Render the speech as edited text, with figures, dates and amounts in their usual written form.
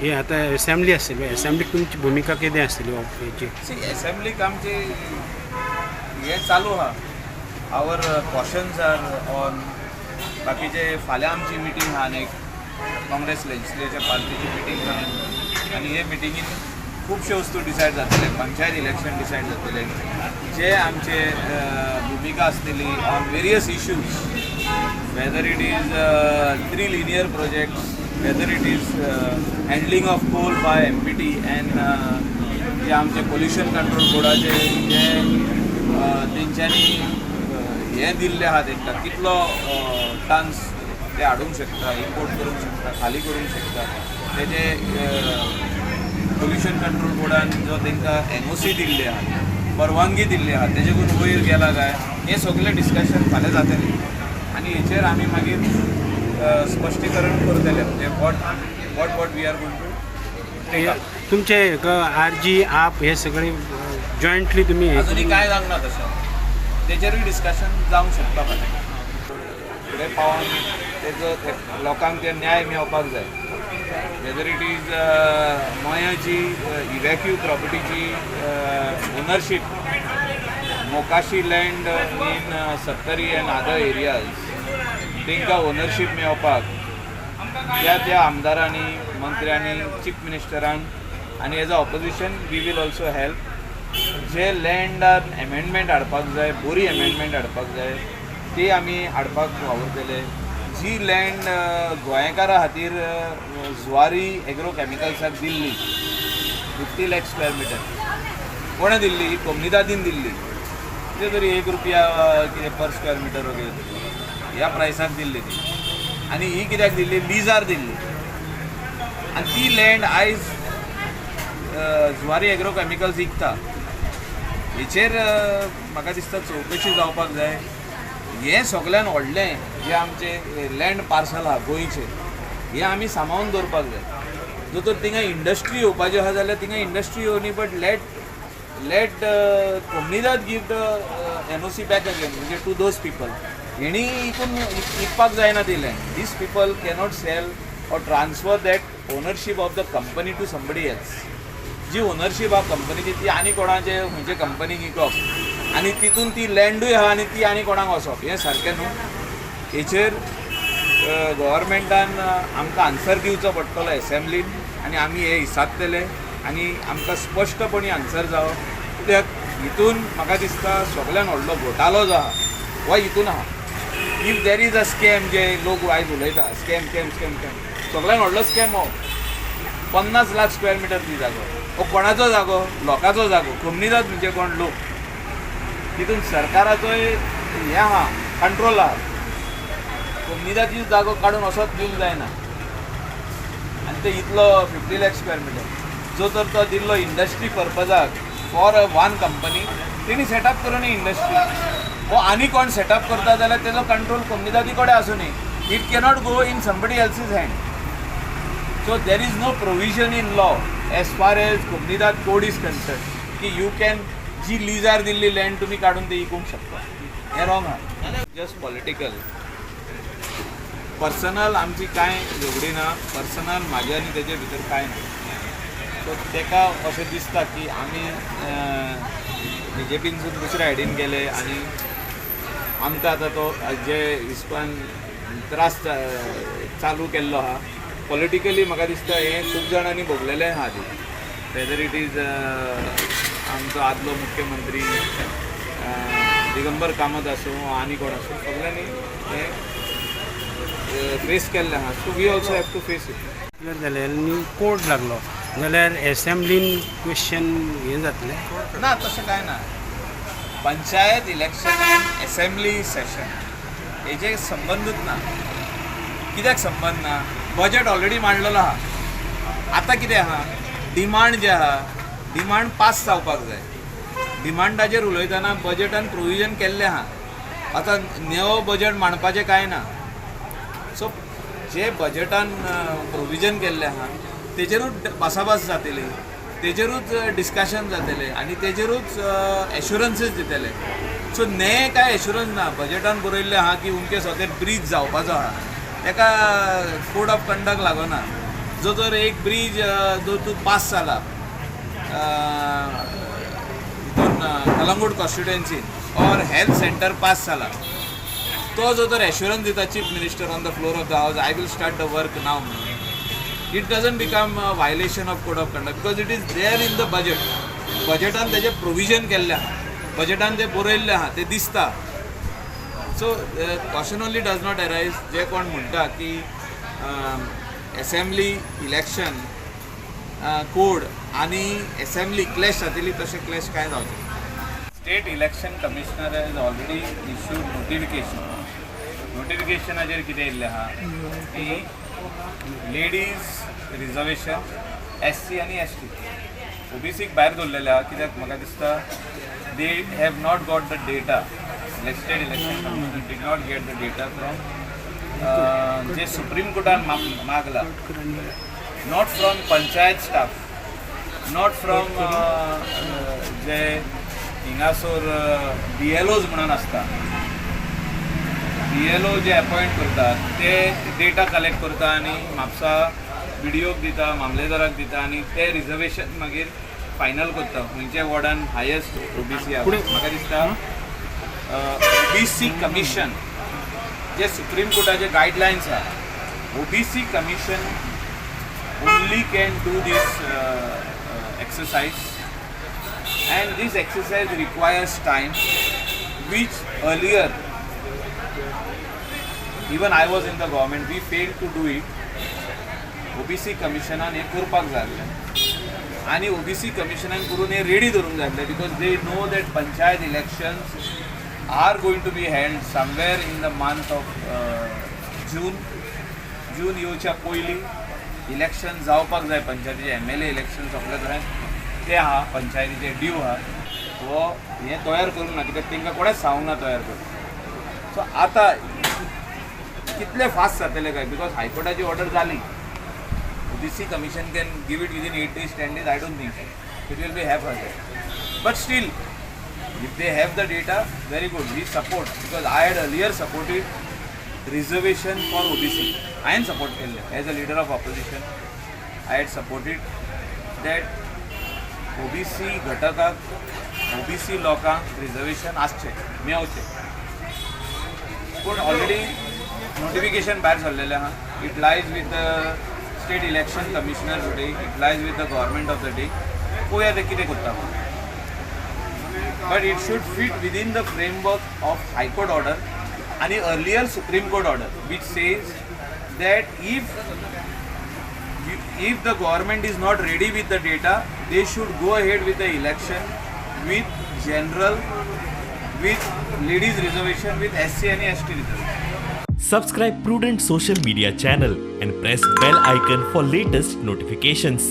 हे आतां एसेंब्ली आसतली, एसेंब्लीक तुमची भुमिका कितें आसतली हेची? सी, एसेंब्लीक आमची हें चालू आहा, our questions are on. बाकीचे फाल्यां आमची मिटींग आहा आनी काँग्रेस लेजिस्लेचर पार्टीची मिटींग आहा आनी हे मिटिंगेन खुबश्यो वस्तू डिसायड जातले, पंचायत इलेक्शन डिसायड जातले, जे आमचे भुमिका आसतली on various issues, whether it is three linear projects, whether it is handling of coal by MPT and जे आमचे पोल्युशन कंट्रोल बोर्डाचे जे तेंच्यांनी हें दिल्लें आहा, तेंकां कितलो टन्स ते हाडूंक शकता, इम्पोर्ट करूंक शकता, खाली करूंक शकता, तेजे पोल्युशन कंट्रोल बोर्डान जो तांकां एनओसी दिल्ली आहा, परवानगी दिल्ली आहा, तेजे करून वयर गेला काय, हें सगळें डिस्कशन फाल्यां जातलें आनी हेचेर आमी मागीर स्पश्टीकरण करतले, म्हणजे what we are going to take up. तुमचे आरजी, आप हे सगळे जॉयंटली तुमी हे अजूनही काय जावंक ना तशें, तेचेरूय डिस्कशन जावंक शकता फाल्यां. फुडें पावोन तेजो लोकांक ते न्याय मेळपाक जाय, वेदर it is मयाची इव्हॅक्यू प्रॉपर्टीची ownership, Mokashi land in Sattari and other areas, तांकां ओनरशीप मेळपाक त्या त्या आमदारांनी, मंत्र्यांनी, चीफ मिनिस्टरान आनी as a opposition we will also help. जे लँडार एमेंडमेंट हाडपाक जाय, बरी एमेंडमेंट हाडपाक जाय, ती आमी हाडपाक वावुरतले. जी लँड गोंयकारां खातीर जुवारी एग्रो केमिकल्साक दिल्ली, 50 लॅक स्क्वेअर मिटर, कोणें दिल्ली? कोमनिदादीन दिल्ली. कितें तरी 1 रुपया कितें पर स्क्वेअर मिटर वगैरे तरी ह्या प्रायसाक दिल्ली ती. आनी ही कित्याक दिल्ली? लिजार दिल्ली. आनी ती लँड आयज जुवारी एग्रो केमिकल्स विकता. हेचेर म्हाका दिसता चवकशी जावपाक जाय. हें सगळ्यान व्हडलें जें आमचें लँड पार्सल आहा गोंयचें, हें आमी सांबाळून दवरपाक जाय. जर तर थिंगा इंडस्ट्री येवपाची आहा जाल्यार थिंगा इंडस्ट्री येवनी, but let Comunidade give the NOC back again, म्हणजे टू those people. हेणी इकून विकपाक जायना ती land. These people cannot sell or transfer that ownership of the company to somebody else. Ji ownership आहा कंपनीची, ती आनी कोणाचे खंयचे कंपनीक विकप आनी तितून ती लँडूय आहा आनी ती आनी कोणाक वचप, हें सारकें न्हू. हेचेर गव्हर्मेंटान आमकां आन्सर दिवचो पडटलो एसेंब्लीन आनी आमी हे इसारतले आनी आमकां स्पश्टपणी आन्सर जावो, कित्याक हितून म्हाका दिसता सगळ्यान व्हडलो घोटालो जो आहा हो हितून आहा. If there is a scam, जे लोक आयज उलयता, स्कॅम, स्कॅम, स्कॅम, स्कॅम, सगळ्यान व्हडलो स्कॅम हो. 50 लाख स्क्वेअर मिटर ती जागो, हो कोणाचो जागो? लोकांचो जागो. कोमनिदाद म्हणजे कोण? लोक. तितून सरकाराचोय हें आहा, कंट्रोल आहा. कोमनिदाची जागो काडून असोच दिवंक जायना. आनी ते इतलो 50 लॅक स्क्वेअर मिटर जो तर तो दिल्लो इंडस्ट्री पर्पजाक फॉर अ वन कंपनी, तेणी सेटअप करून इंडस्ट्री हो आनी कोण सेटअप करता जाल्यार तेजो कंट्रोल कोमनिदादी कडेन आसूं न्ही. It cannot go in somebody else's hand. So there is no provision in law as far as Comunidade code is concerned की you can जी लिजार दिल्ली लँड तुमी काडून ते विकूंक शकता. हें रॉंग आहा. जस्ट पॉलिटिकल, पर्सनल आमची कांय झगडी ना. पर्सनल म्हाजे आनी तेजे भितर कांय ना. सो तेका अशें दिसता की आमी बीजेपीनसून दुसऱ्या सायडीन गेले आनी आमकां आतां तो जे हिसपान त्रास चालू केल्लो आहा पॉलिटिकली, म्हाका दिसता हें खूब जाणांनी भोगलेलें आहा आदी, वेदर it is आमचो आदलो मुख्यमंत्री दिगंबर कामत आसूं, आनी कोण आसूं, सगळ्यांनी हें फेस केल्लें आहा. So we also have to face it. Clear जालें आनी कोर्ट लागलो जाल्यार एसेंब्लीन क्वेश्चन हें जातलें? ना, तशें कांय ना. Panchayat election and assembly Seshan हेजे संबंदूच ना. कित्याक संबंद ना? बजेट ऑलरेडी मांडलेलो आहा. आतां कितें आहा, डिमांड जे आहा, डिमांड पास जावपाक जाय. डिमांडाचेर उलयतना बजेटान प्रोविजन केल्लें आहा. आतां नवो बजेट मांडपाचें कांय ना. सो जे बजेटान प्रोविजन केल्लें आहा तेजेरूच भासाभास जातली, तेजेरूच डिस्कशन जातलें आनी तेजेरूच एश्युरन्सीस दितले. सो ने काय एश्युरन्स ना. बजेटान बरयल्लें आहा की उमके सोतेर ब्रीज जावपाचो आहा, तेका कोड ऑफ कंडक्ट लागना. जो जर एक ब्रीज जो तूं पास जाला हितून कलंगूट कॉन्स्टिट्युएन्सीन ऑर हेल्थ सेंटर पास जाला, तो जो तर एश्युरन्स दिता chief minister on the floor of the house, I will start the work now म्हणून, it doesn't become a violation of code of conduct because it is there in the budget. बजेटान तेजें provision केल्लें आहा, बजेटान तें बरयल्लें आहा, तें दिसता. So question only does not arise. जे कोण म्हणटा की एसेंब्ली इलेक्शन कोड आनी एसेंब्ली क्लॅश जातली, तशें क्लॅश कांय जावचें. State election commissioner has already issued notification. नोटिफिकेशनाचेर कितें येयल्लें आहा की लेडीज रिजर्वेशन एस सी आनी एस टी, ओबीसीक भायर दवरलेलें आहा, कित्याक म्हाका दिसता they have not got the data. State election commissioner did not get the data from J supreme कोर्टान मागला, not from panchayat staff, not from जे हिंगासर बीएलओज म्हणून आसता, बीएलओ जे अपॉयंट करतात ते डेटा कलेक्ट करता आनी म्हापसा बीडीओक दिता, मामलेदाराक दिता आनी ते रिजर्वेशन मागीर फायनल करता खंयच्या वॉर्डान हायेस्ट ओबीसी आसा. म्हाका दिसता ओबीसी कमिशन जे सुप्रीम कोर्टाचे गायडलायन्स आहा, OBC commission only can do this exercise, and this exercise requires time, which earlier, even I was in the government, we failed to do it. OBC कमिशनान हें करपाक जाय आसलें आनी OBC कमिशनान करून हें ready दवरूंक जाय आसलें, because they know that panchayat elections are going to be held somewhere in the month of June. जून येवच्या पयलीं इलेक्शन जावपाक जाय पंचायतीचे. एमएलए इलेक्शन सगळे कडेन ते आहा, पंचायतीचे ड्यू आहा. हो हें तयार करूंक ना, कित्याक तांकां कोणेंच सांगूंक ना तयार करूंक. सो आतां कितले फास्ट जातले काय, because हायकोर्टाची ऑर्डर जाली. OBC commission can give it within 8 days, 10 days, I don't think it will be haphazard, but still, if they have the data, very good. We support, because I had earlier supported reservation for OBC. I am support as a leader of opposition. I had supported that OBC घटकाक, OBC लोकांक reservation आसचें, मेवचें. पूण already notification भायर सरलेलें आहा. It lies with the state election commissioner today, it lies with the government of the day. पळोवया ते कितें करता. But it should fit within the framework of High Court order and earlier Supreme Court order, which says that if the government is not ready with the data, they should go ahead with the election with general, with ladies reservation, with SC and ST reservation. Subscribe Prudent Social Media channel and press bell icon for latest notifications.